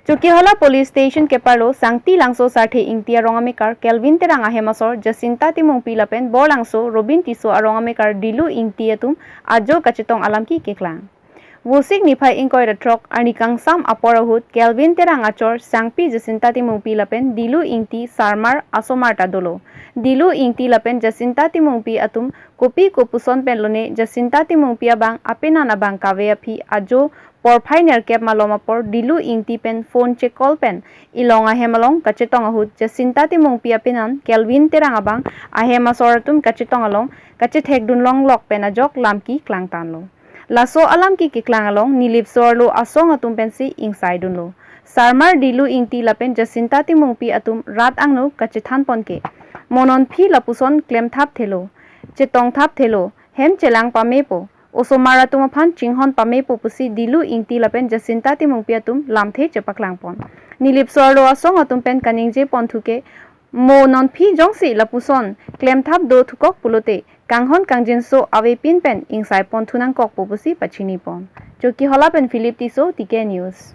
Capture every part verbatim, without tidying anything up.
Chokihola Police Station keparlo Sangti Langso Sarthe Ingti arong amekar Kelvin Terang ahem asor Jacinta Timungpi lapen Borlangso Robin Tisso arong amekar Dilu Ingti atum ajo kachetong alamki keklang. Vosik niphai ingkoi ra throk arni kangsam apor ahut Kelvin Terang achor sangpi Jacinta Timungpi lapen Dilu Ingti sarmar asomar ta dolo. Dilu Ingti lapen Jacinta Timungpi atum kopi kopuson pen lone Jacinta Timungpi abang apenan abang kave aphi ajo porphai nerkep malom apor Dilu Ingti pen phone che-call pen ilong ahem along kachetong ahut Jacinta Timungpi apenan Kelvin Terang abang ahem asor atum kachetong along kachethekdun longlok pen ajok lamki klangtanlo. Laso alamki keklang along nilip so-arlo asong atum pensi ingsaidunlo. Sarmar Dilu Ingti lapen Jacinta Timungpi atum rat angno kachethanpon ke, mo non phi lapuson klemthap thelo, chetongthap thelo, hem chelang pamepo, osomar atum aphan chinghon pamepo pusi Dilu Ingti lapen Jacinta Timungpi atum lamthe chepaklangpon. Nilip so-arlo asong atum pen kaningje ponthu ke, mo non phi jongsi lapuson klemthap do thukok pulote kanghon kangjinso avepin pen ingsaipon thu nangkokpo pusi pachinipon. Chokihola pen Philip Tisso, T K News.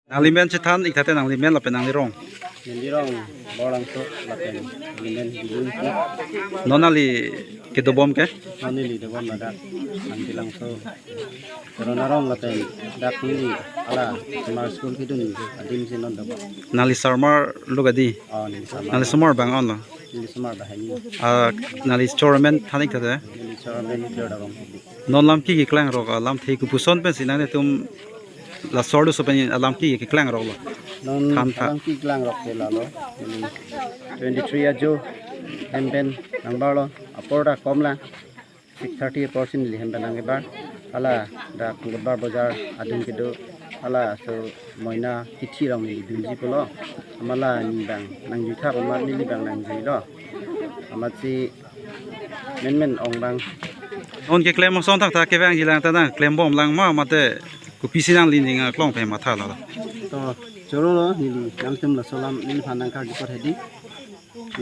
Nangli men chethan ik thate, nangli men lapen nangli rong. Neli rong Borlangso lapen neli men Dilu Ingti. Non nangli kedobom ke? Non neli dobom ladak Sangti Langso. Corona rong lapen dak neli ala summer school kedun adim si non dobom. Nangli sarmar lo kadi? Oh, neli sarmar. Nangli somar bang-onlo? Neli somar banghini. Ah, nangli chor men than ik thate? Neli chor men Clear Dabang. Non lamki keklang rok, ah, lamthe kopuson pensi nanglitum laso arloso pen alamki keklang roklo? Non than tha. Alamki keklang rok ke lalo. Neli twenty-three ajo hem pen nangbarlo. Apor ta komlang. Six thirty apor si neli hem pen nangkebar. Hala dak Kungkutbar Bazar adung kedo. Hala so moina kithi rong neli dunji pulo. Amat la neli bang nangjuithap, amat neli bang nangjuilo. Amatsi menmen ong bang. Non keklem asonthak ta kevangjilang ta nangklembomlang ma mate kopisi nangli ning aklong pen matha lalo? To chorolo, neli nangtum laso alam neliphan nangkarju apot hedi.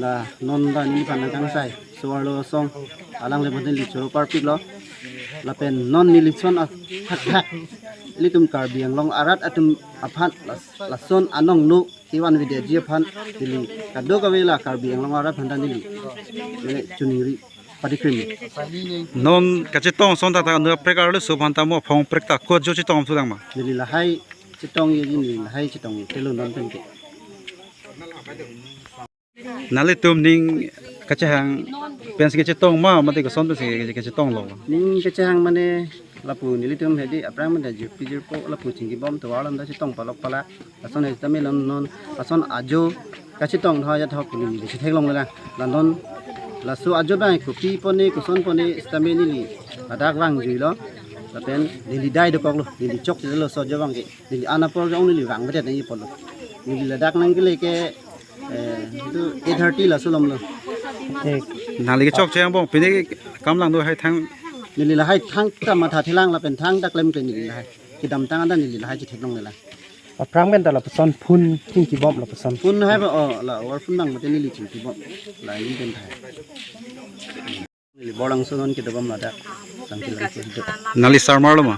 La non ta neliphan nangkangsai so-arlo asong alangle bonta neli choro parpiklo. Lapen non neli son athakthak ilitum Karbi Anglong arat atum aphan las-, lason anong no kevan videoji aphan neli kadokave la Karbi Anglong arat aphan ta neli mane choningri patikrim. Non kachetong asonthak ta nu aprek arloso aphan ta mo aphong prek ta ko jo chetong thulang ma? Neli lahai chetongji, neli lahai chetong telo non pen ke. Nanglitum ning kachehang pensi kachetong ma mate koson pensi kachetonglo? Ning kachehang mane lapu nelitum hedi aphrang mane jirpi jirpo lapu chingkibom tovar alam ta chetong palok pala. Lason hedi tame non non lason ajo kachetong tha ya tha pu neli chetheklonglelang. La non laso ajo bang kopi pone koson pone sitame neli ladak vangjuilo. Lapen neli dai dokoklo, neli chokchelo laso ajo bang ke. Neli an apor ke ong neli vangvedet nangji pulo. Neli ladak nangkele ke, eh, itu eight thirty laso alamlo. Thik. Nangli kechokche angbong pine kam lang do hai thang. Neli lahai thangta matha thelang lapen thangta klemkle neli lahai. Kedamtang anta neli lahai chetheklonglelang. Aphrang pen ta lapuson phone chingkibom lapuson. Phone hai ba, oh, la over phone bang mate neli chingkibom. La ini pen thai. Neli Borlangso non kedobom ladak Sangti Langso hidup. Nangli sarmarlo ma?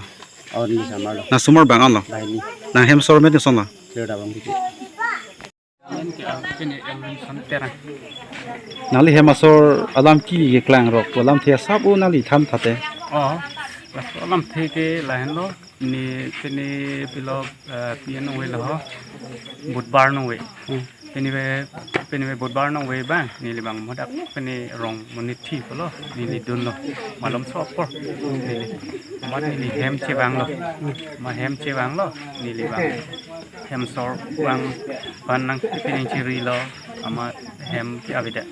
Oh, neli sarmarlo. Nang somar bang-onlo? Banghini. Nang hem asor men kosonlo? Clear Dabang kiti. Nangli ke, ah, pini Elwinson Terang. Nangli hem asor alamki keklang rok, alamthe asap o nangli than thate? Oh, laso alamthe ke lahenlo. Ni pini pilo, eh, pi anong avelo ho. Budbar anong ave. Hmm. Pini ave, pini ave Budbar anong ave bang, neli bang modak pini rong monit thi pulo, neli dunlo. Malomso apor. Neli. Amat neli hem chevanglo. Amat hem chevanglo. Neli bang. Hem asor bang pan nang pini chirilo. Amat hem ke avedet.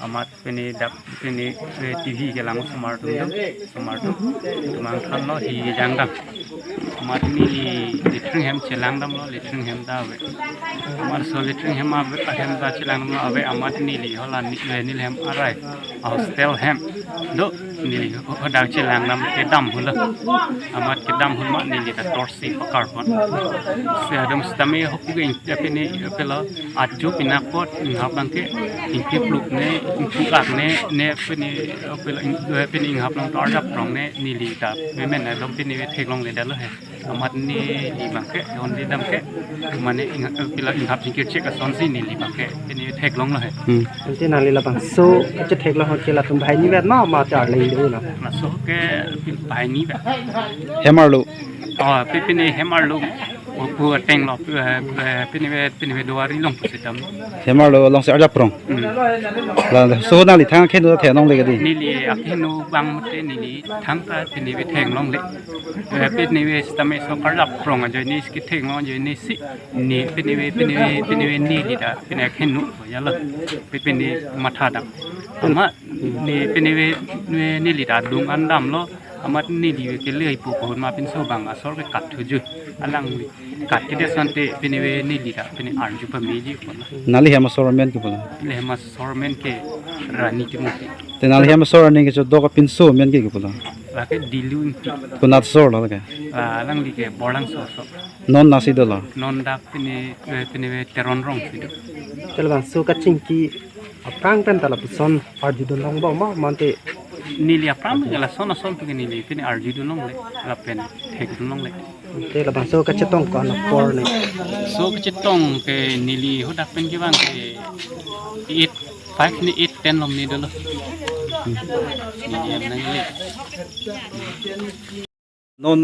Amat pini dak pini, eh, T V kelang osomar atum, osomar atum. Atum nangthanlo hi kejang dam. Amat neli latrine hem chelang damlo, latrine hem ta ave. Amat laso latrine hem ave, hem ta chelang damlo ave, amat neli hala ni, eh, neli hem arai. Hostel hem. Do neli hadak chelang dam kedam hula. Amat kedam hula neli ta torch si pakarpon. Si adum sitame hopi ke ing-, pini, pilo, ajo pinapot inghap bangke, ingkipluk ne, ingkukak ne, ne pini, pilo, ing-, pini inghap lang to arjap rong ne, neli ta, memen adum pini theklongledetlo he. Amat neli abangke, don di dam ke, mane ing-, pila inghap jingkir chek asonsi neli abangke, pini theklonglo he. Hmm. Ante nangli labangso kachetheklong ke latum banghini vet ma, ma ta arleng do lo? Laso ke banghini vet. Hem arlo. Oh, pi-, pini hem arlo. Pu ateng lo, pu, eh, eh, pini ave, pini ave Duari along pusitame. Hem arlo alongsi arjap prong. Hmm. Laso nangli thang akheno theklongle ke dei? Neli akheno abang mate neli thangta pini ave theklongle. Eh, pini ave sitame so karjap prong ajoine si ketheklong ajoine si. Ne pini ave, pini ave, pini ave neli ta, pini akheno ya lo. Pi-, pini matha dam. Ama ne pini ave, ne neli ta adung an damlo. Amat neli ave kele ipu pohon ma pinso abang asor ke kat thuju. Alangli kat kedet asonte pini ave neli ta pini arju pameji kono. Nangli hem asor amen ke pulo? Neli hem asor amen ke Rani Timungpi. Te nangli hem asor aning kechodok apinso amen ke ke pulo? Lake Dilu Ingti. Konat asor lo lake? Ah, alangli ke Borlangso asor. Non nangsi dolo? Non dak pini, eh, pini ave Teron rongsi do. Te labangso kachingki aphrang pen ta lapuson arjudun longbom ma, mate? Neli aphrang ke lason ason pu ke neli pini arjudun longle, lapen thekdun longle. Te labangso kachetong ko-an apor ne? So kachetong ke neli hadak pen kevang ke eight, five ne eight ten along ne dolo. Hmm. Neli hem nangle. Non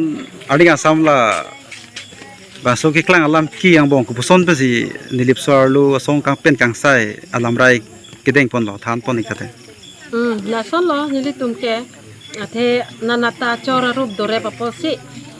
ading asam labangso keklang alam ke angbong kopuson pensi Nilip so-arlo asong kang pen kangsai alamrai kedeng ponlo, than pon ik tha te? Hmm, lasonlo nelitum ke, athe nanata chor arup dorep apotsi,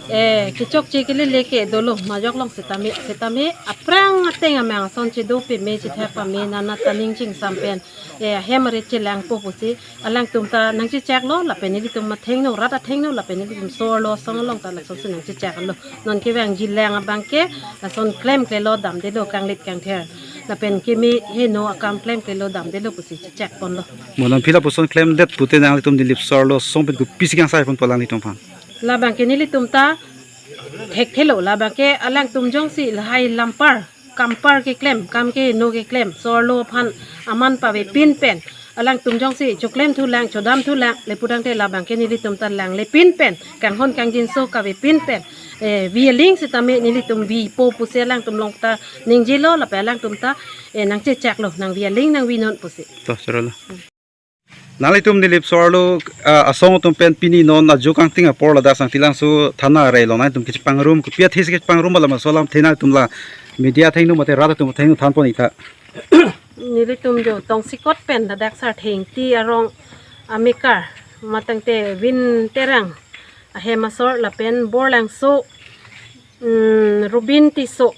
eh, kechokche kelele ke dolo majok along sitame, sitame aphrang ateng amang ason chedo pame chethap pame nanata ning chingsam pen, eh, hem arit chelangpo pusi alangtum ta nangchechaklo, lapen nelitum athengno, rat athengno, lapen nelitum so-arlo asong along ta lasonsi nangchechaklo. Non kevangji lang abangke lason klemklelo, damdelo, kanglit kangther. Lapen keme heno akam klemklelo, damdelo pusi chechak ponlo. Mo non phi lapuson klemdet pute nanglitum Nilip so-arlo asong pen kopisi kangsai ponpo alanglitum aphan? Labangke nelitum ta thekthelo, labangke alangtum jongsi lahai lampar, kampar keklem, kam keheno keklem, so-arlo aphan aman pavepin pen, alangtum jongsi choklem thulang, chodam thulang, le pudangte labangke nelitum ta langle pin pen, kanghon kangjinso kavepin pen, eh, vi aling sitame nelitum vipo pusi alangtum along ta ningjelo, lapen alangtum ta, eh, nangchechaklo, nangvi aling nangvinon pusi. To, chorolo. Nanglitum Nilip so-arlo, ah, asong atum pen pini non ajo kangting apor ladak Sangti Langso thana arei along nanglitum kechepangrum, kopi athesi kechepangrum alam aso alamthe nanglitum la media athengno mate rat atum athengno than pon ik tha. Nelitum jo Tongsekot pen ladak Sarthe Ingti arong amekar, matangte Vin Terang ahem asor, lapen Borlangso, mm, Rubin Tisso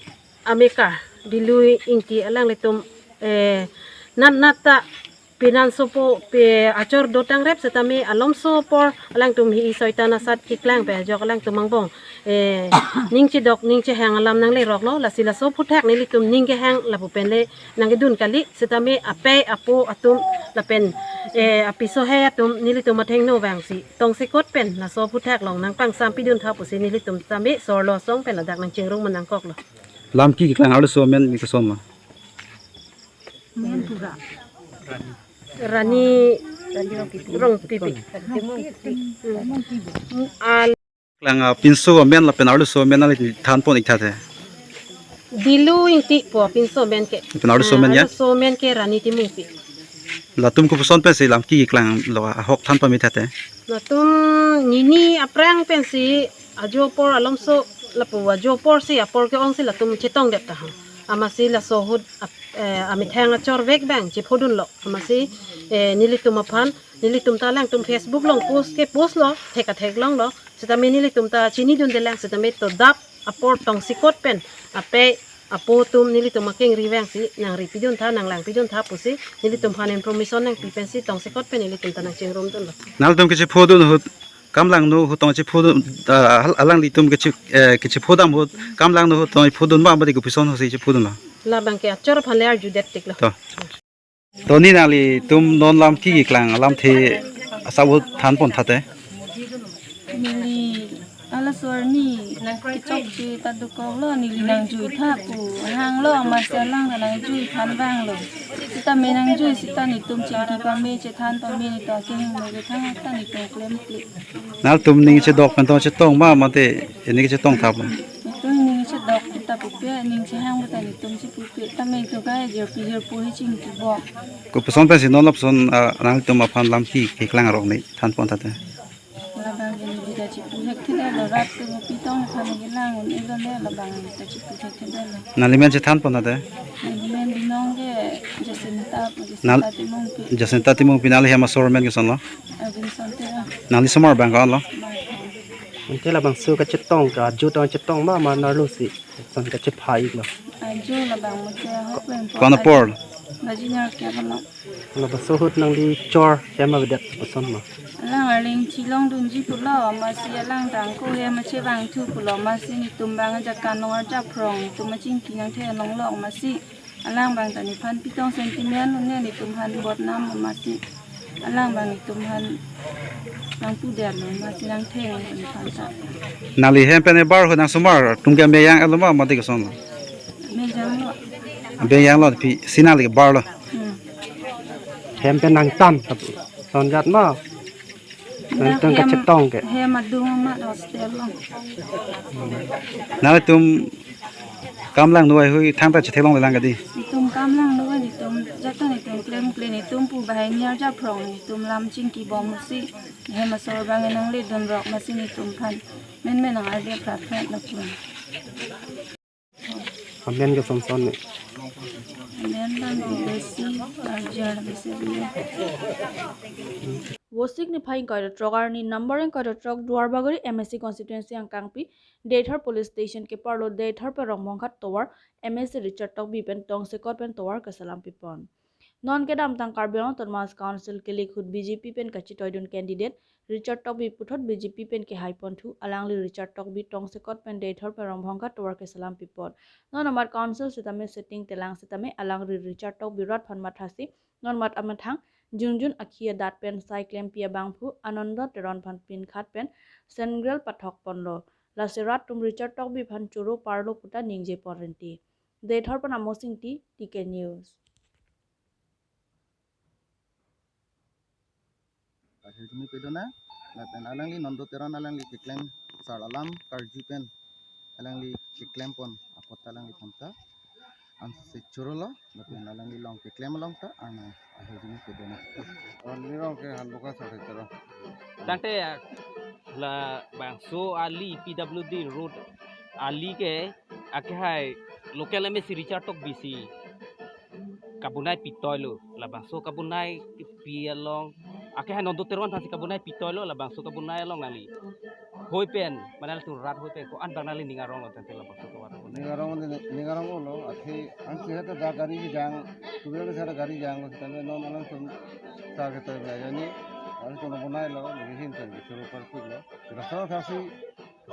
amekar, Dilu Ingti alanglitum, eh, nat nat ta pinansopo pe achor dotangrep sitame alomso apor alangtum hi-i soitan asat keklang pen ajok alangtum angbong, eh, ning chedok ning chehang alam nangleroklo, lasi laso aphuthak nelitum ning kehang lapu pen le nangkedun kali, sitame apei apo atum lapen, eh, apiso hei atum nelitum athengno vangsi Tongsekot pen laso aphuthak along nangpangsam pidun tha pusi nelitum sitame so-arlo asong pen ladak nangchingrum nangkoklo. Lamki keklang arloso amen ni koson ma? Rani Rongpipi. Hmm. Al- Keklang apinso amen lapen arloso amen nangli than pon ik tha te? Dilu Ingti pu apinso amen ke. Lapen arloso amen ya? Arloso amen ke Rani Timungpi. Latum kopuson pensi lamki keklanglo ahok than pame tha te? Latum nini aphrang pensi ajo apor alomso lapu ajo aporsi apor ke-ongsi latum chetongdet tahang. Amatsi laso ahut ap-, eh, amethang achor vek abang chephodunlo. Amatsi, eh, nelitum aphan, nelitum ta alangtum Facebook along post ke postlo, thek athek longlo. Sitame nelitum ta chinidundelang sitame to adap apor Tongsekot pen apei apo atum nelitum akengri vangsi nangri pidun tha, nanglang pidun tha pusi nelitum aphan information nangpi pensi Tongsekot pen nelitum ta nangchingrumdunlo. Nanglitum kechephodun ahut kam langno ahut tong chephodun, ah, al-, alanglitum keche-, eh, kechephodam ahut kam langno ahut tong phodun ma, mate kopuson ahutsi chephodunlo? Labangke achor aphan le arjudet tiklo. To. To ni nanglitum non lamki keklang alamthe asap ahut than pon tha te? Neli Halaso arni nang kechokche ta dokoklo, neli nangjui tha pu hanglo, amatsi alang nangjui than vanglo. Seta me nangjui, seta netum chingki pame, chethan pame, netum akehingno kethang ta netum klemkle. Nangtum ning chedok pen tong chetong ma, mate ning chetong thap ma? Netum ning chedok ta pupe, ning chehang ta netum chepupe, tame netum ka jirpi jirpo hi chingki bom. Kopuson pensi non lapuson, ah, nangtum aphan lam ke keklang arong ne than pon tha te? Labang ke neli ta chepu thekthedetlo, rat tu pi tong aphan kelang un-elo ne, labang ta chepu thekthedetlo. Nangli men chethan pon tha te? Neli men binong ke Jacinta pu, Nal- Jacinta Timungpi. Jacinta Timungpi, nangli hem asor men kosonlo? Arvinson Teron. Nangli somar bang ko-anlo? Somar bang. Ante labangso kachetong, ka jutang chetong ma, ma arlo si son kachephai lo? Ajo labang mate ahok pen ko-an apor? Baji nerkep lo. Labangso ahut nangli chor hem avedet koson ma? Alang arleng chilongdunji pulo, amatsi alang tangko hem achevangthu pulo, amatsi netum bang ajakong arjaphrong, netum achingki nangthe longlo, amatsi alang bang ta nephan pi tong sentiment un-e, netum aphan bodnam, amatsi alang bang netum aphan nangpudetlo, amatsi nangtheng nephan ta. Nangli hem pen ebar ahut nang somar atum ke meyang-etlo ma, mate kosonlo? Meyanglo. Meyanglo, pisi nangli barlo? Hmm. Hem pen nangtam, sonjat ma? Nangtum hem kachetong ke? Hem adung amat hostel lo. Nangtum kam langno ahui thangta chetheklonglelang kadi? Netum kam langno, netum jatang netum klemkle, netum pu banghini arjaphrong, netum lam chingki bomsi hem asor bang nangledunrok, amatsi netum aphan menmen nang-arde prat prat lapu. Amen ke Samson ne. Amen bang ke besi arjar besi beli. Vosik niphai ingkoi ra throk arni number ingkoi ra throk Duarbagori M A C constituency angkangpi Deithor Police Station keparlo Deithor pen Rongbonghat tovar M A C Richard Tokbi pen tongsekot pen tovar keselam pipon. Non kedamtang Karbi Anglong Autonomous Council kelek ahut B J P pen kachitoidun candidate Richard Tokbi puthot B J P pen kehaiponthu, alangli Richard Tokbi tongsekot pen Deithor pen Rongbonghat tovar keselam pipon. Non amat council sitame sitting telang sitame alangli Richard Tokbi rat aphan mathasi non amat amethang junjun akhi adat pen sai klempi abangphu Ananda Teron aphan pinkhat pen sengrel pathok ponlo. Lasi rat atum Richard Tokbi aphan choro parlo puta ningje pon rinti. Deithor pen Amos Ingti, T K News. Ahirjume pedona, lapen alangli Nando Teron alangli keklem sar alam karju pen alangli keklem pon apot alangli aphan ta ansi chorolo, lapen alangli along keklem along ta ana ahirjume pedona. Alangli along ke hanboka sar choro. Tangte, ah, labangso ali P W D road ali ke akehai local M A C Richard Tokbi si kabonai pitoilo, labangso kabonai pi along, akehai Nando Teron aphansi kabonai pitoilo, labangso kabonai along nangli hoi pen, mane latum rat hoi pen ko-an bang nangli ning aronglo tangte labangso tovar kabonai? Ning arong, ning aronglo, athe ansi heta dak gari kejang, tuwel seta gari janglo, seta non alangtum sar ketoy ba jani, alangtum bonailo, neli ahin pen kechoro parpiklo. Laso athasi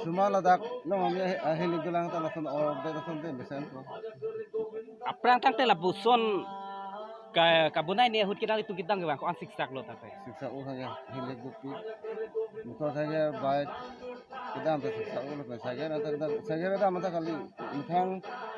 suma ladak nong ami ahi-, ahilik dolang ta lason order lason te besen ko. Aphrang tangte lapuson ka, kabonai ne ahut kedang itum kedang kevang ko-an siksak lo tangte? Siksak o saja, ahilik dukpik. Motor saja, bike kedam ta siksak o lo, saja na ta kedam, saja kedam ta kali, methang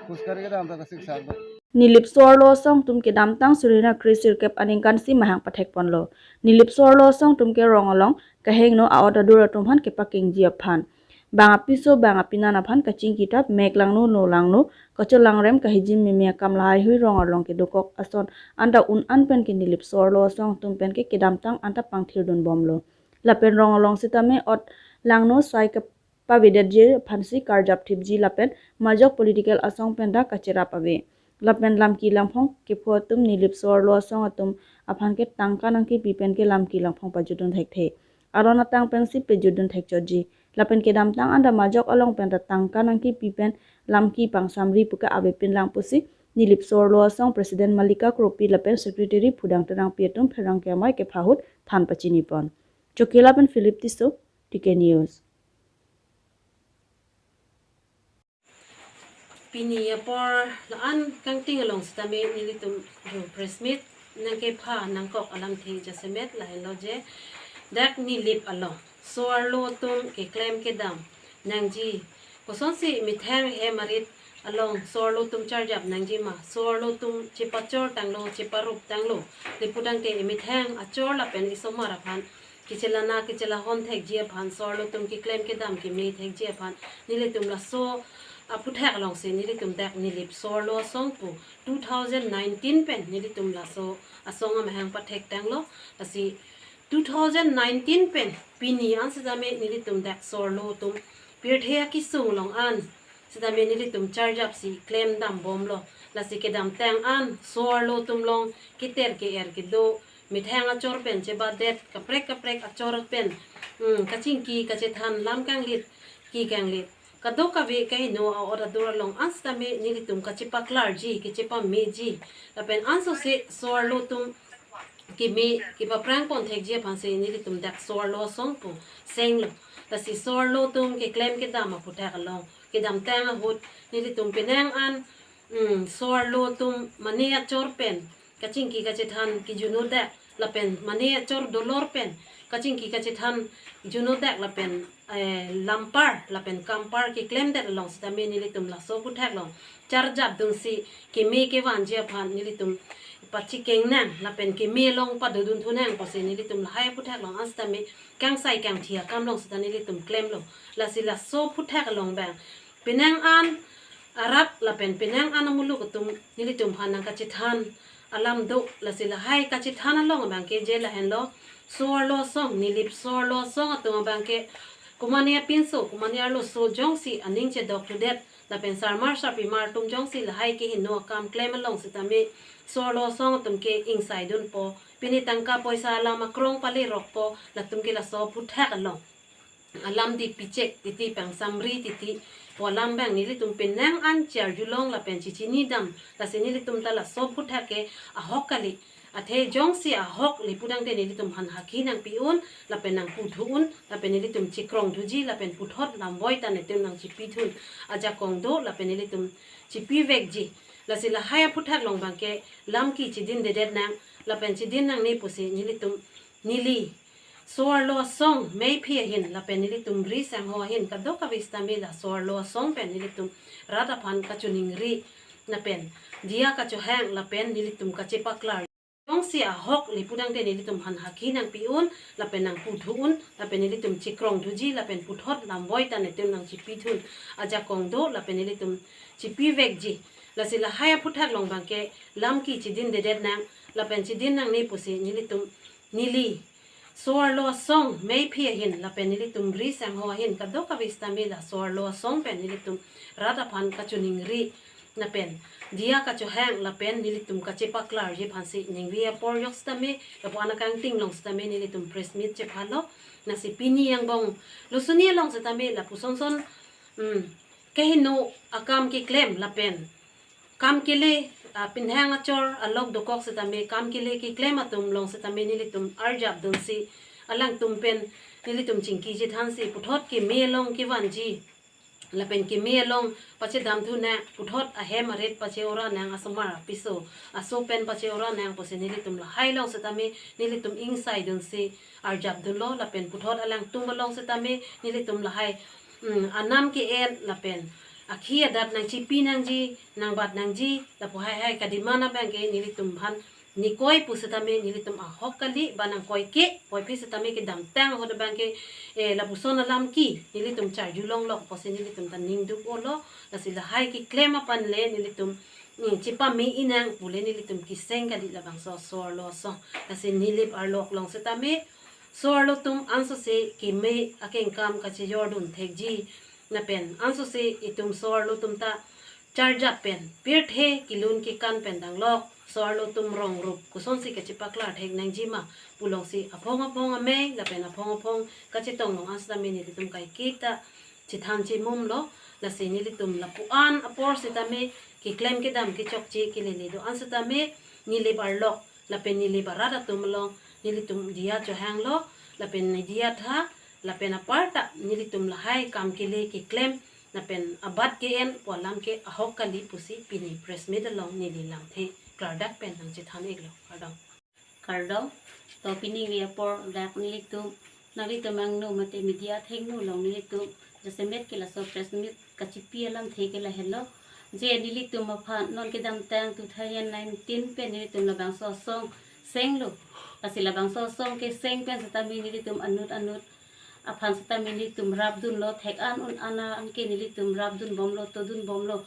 khuskari kedam ta siksak do. Nilip so-arlo asong atum kedamtang suri ra kre sirkep aningkan si mahang pathek ponlo. Nilip so-arlo asong atum ke rong along kahingno a-ot adur atum aphan kepakingji aphan. Bang apiso bang apinan aphan kachingki tap, mek langno, no langno, kacholangrem kahijim meme akam lahaihui rong arlong kedokok ason anta un-an pen ke Nilip so-arlo asong atum pen ke kedamtang anta pangthirdun bomlo. Lapen rong along sitame ot langno sai kepavedetji aphansi karjap thipji lapen majok political asong pen ta kacherap ave. Lapen lamki langphong kepho atum Nilip so-arlo asong atum aphan ke tangka nangkipi pen ke lamki langphong pajutdun thekthe. Aron atang pensi pejutdun thekchotji. Lapen kedamtang anta majok along pen ta tangka nangkipi pen lamki pangsamri puke avepin lang pusi Nilip so-arlo asong President Malika Kropi lapen Secretary Phudang Terangpi atum pherangke amei kepha ahut than pachini pon. Chokila pen Philip Tisso, T K News. Pini apor la-an kangting along sitame nelitum jo press meet nangkepha nangkok alamthe jasemet lahenlo je dak Nilip along so-arlo atum keklem kedam nangji. Kosonsi methang hem arit along so-arlo atum charjap nangji ma? So-arlo atum chepachor tanglo, cheparup tanglo. Lapu tangte methang achor lapen isomar aphan, kechelana kechelahon thekji aphan, so-arlo atum keklem kedam keme thekji aphan, nelitum laso aphuthak alongsi nelitum dak Nilip So-arlo Asong pu two thousand nineteen pen nelitum laso asong amahang pathek tanglo. Lasi two thousand nineteen pen pini an sitame nelitum dak so-arlo atum pirthe akesung along an sitame nelitum charjapsi klem dambomlo. Lasi kedamtang an so-arlo atum along keter ke-er kedo, methang achor pen chebadet, kaprek kaprek achor pen, hmm, kachingki kachethan, lam kanglit, ke kanglit, kadokave kaheno a-ot adur along an sitame nelitum kachepaklarji, kachepameji. Lapen ansose so-arlo atum keme kepaprang pon thekji aphansi nelitum dak so-arlo asong pu senglo. Lasi so-arlo atum keklem kedam aphuthak along kedamtang ahut nelitum penang an, mm, so-arlo atum mane achor pen kachingki kachethan kejuno dak, lapen mane achor dolor pen kachingki kachethan juno dak, lapen, eh, lampar lapen kampar keklemdet along sitame nelitum laso aphuthak along charjapdunsi keme kevanji aphan nelitum pachekeng nang lapen keme along padudunthu nang pusi nelitum lahai aphuthak along an sitame kangsai kangthi akam along sita nelitum klemlo. Lasi laso aphuthak along abang penang an arat lapen penang an amuluk atum nelitum aphan nangkachethan alam do. Lasi lahai kachethan along abangke je lahenlo, so-arlo asong, Nilip So-arlo Asong atum abangke komane apinso, komane arloso jongsi aning chedok thudet lapen sarmar sarpimar atum jongsi lahai keheno akam klem along sitame so-arlo asong atum ke ingsaidunpo, pine tangka poisa alam akrong palerokpo, latum ke laso aphuthak along alam di pichek titi, pangsamri titi pu alam abang nelitum penang an charjulong lapen chechinidam. Lasi nelitum ta laso aphuthak ke ahok kali. Athe jongsi ahok lapu tangte nelitum aphan haki nangpi-un lapen nangputhu-un lapen nelitum chekrongthuji lapen puthot lamboi ta netum nangchepithun. Ajakong do lapen nelitum chepivekji. Lasi lahai aphuthak along abangke lam ke chedindedet nang lapen chedin nangne pusi nelitum neli So-arlo Asong meiphi ahin lapen nelitum ri sangho ahin kadokave sitame la so-arlo asong pen nelitum rat aphan kachiningri lapen diya kachohang lapen nelitum kachepaklar. Jongsi ahok lapu tangte nelitum aphan haki nangpi-un lapen nangputhu-un lapen nelitum chekrongthuji lapen puthot lamboi ta netum nangchepithun. Ajakong do lapen nelitum chepivekji. Lasi lahai aphuthak along abangke lam ke chedindedet nang lapen chedin nangne pusi nelitum neli So-arlo Asong meiphi ahin lapen nelitum ri sangho ahin kadokave sitame la so-arlo asong pen nelitum rat aphan kachiningri lapen diya kachohang lapen nelitum kachepaklarji aphansi ningve apor yok sitame lapu-an akangting along sitame nelitum press meet chephalo. Lasi pini angbong lusuni along sitame lapuson son, mm, keheno akam keklem lapen kam kele, ah, penang achor alok dokok sitame kam kele keklem atum along sitame nelitum arjapdunsi alangtum pen nelitum chingki chethansi puthot keme along kevanji lapen keme along pachedamthu nang, puthot ahem arit pache-ora nang, asomar apiso aso pen pache-ora nang pusi nelitum lahai along sitame nelitum ingsaidunsi arjapdunlo lapen puthot alangtum along sitame nelitum lahai, mm, anam ke-en lapen akhi adat nangchepi nangji, nangbat nangji lapu haihai kademand abangke nelitum aphan nikoi pusitame nelitum ahok kali, ba nangkoike, puvoiphit sitame kedamtang ahut abangke, eh, lapuson alam ke nelitum charjulonglok pusi nelitum ta ningduk-olo. Lasi lahai keklem aphan le nelitum, mm, chepame-i nang pule nelitum keseng kali labangso so-arlo asong. Lasi Nilip arlok along sitame so-arlo atum ansose keme akengkam kachejordun thekji lapen ansose itum so-arlo atum ta charjap pen pirthe kelun kekan pen danglok so-arlo atum rong rup kosonsi kachepaklar thek nangji ma pu alongsi aphong aphong amei lapen aphong aphong kachetong along an sitame nelitum kaiketa chethan chemumlo. Lasi nelitum lapu-an apor sitame keklem kedam kechokche kelele do-an sitame Nilip arlok lapen Nilip arat atum along nelitum diya chohanglo lapen diya tha lapen aparta nelitum lahai kam kele keklem lapen abat ke-en pu alam ke ahok kali pusi pini press meet along neli lamthe klardak pen nangchethan iklo. Kardom. Kardom. To pini ve apor dak nelitum, nanglitum angno mate media athengno along nelitum Jasemet ke laso press meet kachipi alamthe ke lahelo. Je nelitum aphan non kedamtang two thousand nineteen pen nelitum labangso asong senglo. Lasi labangso asong keseng pen setame nelitum anut anut aphan setame nelitum rapdunlo, thek-an un-an anke nelitum rapdunbomlo, todunbomlo.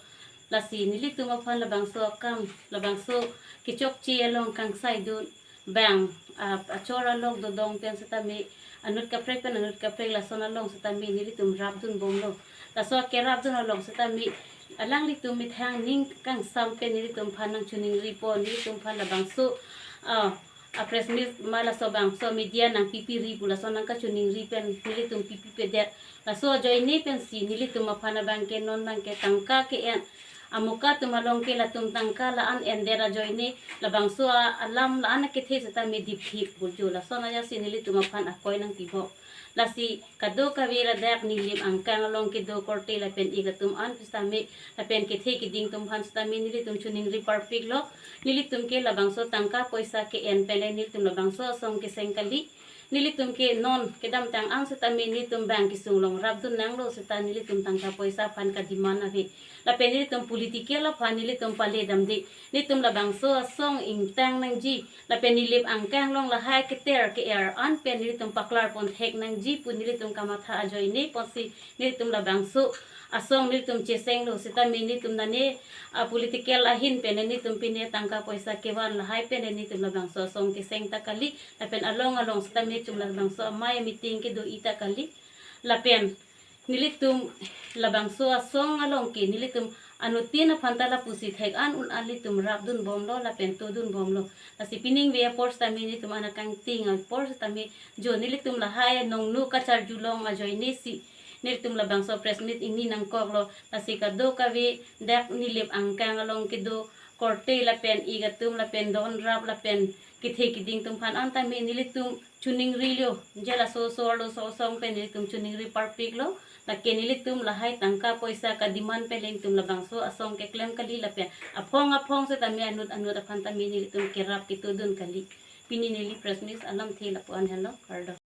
Lasi nelitum aphan labangso akam, labangso kechokche along kangsaidun, bang, ah, achor along dodong pen setame, anut kaprek pen anut kaprek lason along setame nelitum rapdunbomlo. Laso kerapdun along setame alanglitum methang ning kangsam pen nelitum aphan nangchiningripo, nelitum aphan labangso, ah, a press meet ma laso bangso media nangpipiri pu laso nangkachiningri pen nelitum pipipedet. Laso ajoine pensi nelitum aphan abangke non abangke tangka ke-en, amuka atum along ke latum tangka la-an endet ajoine labangso a-, alam la-an akethe setame dipthip burjo. Lason ajasi nelitum aphan akoi nangpibom. Lasi kadokave ladak Nilip angkang along kedo korte lapen ik atum an pu setame lapen kethe keding atum aphan setame nelitum chiningri parpiklo. Nelitum ke labangso tangka poisa ke-en pen le nelitum labangso asong keseng kali. Nelitum ke non kedamtang an setame nelitum bang kesung along rapdun nanglo seta nelitum tangka poisa aphan kademand ave. Lapen nelitum political aphan nelitum paledamde. Nelitum labangso asong ingtang nangji. Lapen Nilip angkang along lahai keter ke-er an pen nelitum paklarpon thek nangji pu nelitum kamatha ajoine ponsi nelitum labangso asong nelitum chesenglo setame nelitum nane a political ahin pen nelitum pine tangka poisa kevan lahai pen nelitum labangso asong keseng ta kali. Lapen along along setame nelitum labangso amei meeting kedo-i ta kali. Lapen nelitum labangso asong along ke nelitum anuttin aphan ta lapusi thek-an un-an nelitum rapdunbomlo lapen todunbomlo. Lasi pining ve apor setame nelitum an akangting apor setame jo nelitum lahai nongnu kacharjulong ajoine si nelitum labangso press meet ingni nangkoklo. Lasi kadokave dak Nilip angkang along kedo korte lapen ik atum lapen donrap lapen kethe keding atum aphan an tame nelitum chiningri lo, je laso asor laso asong pen nelitum chiningri parpiklo. Lake nelitum lahai tangka poisa kademand pen nelitum labangso asong keklem kali lapen aphong aphong setame anut anut aphan tame nelitum kerap ketodun kali. Pini neli press meet alamthe lapu-an henlo, kardom.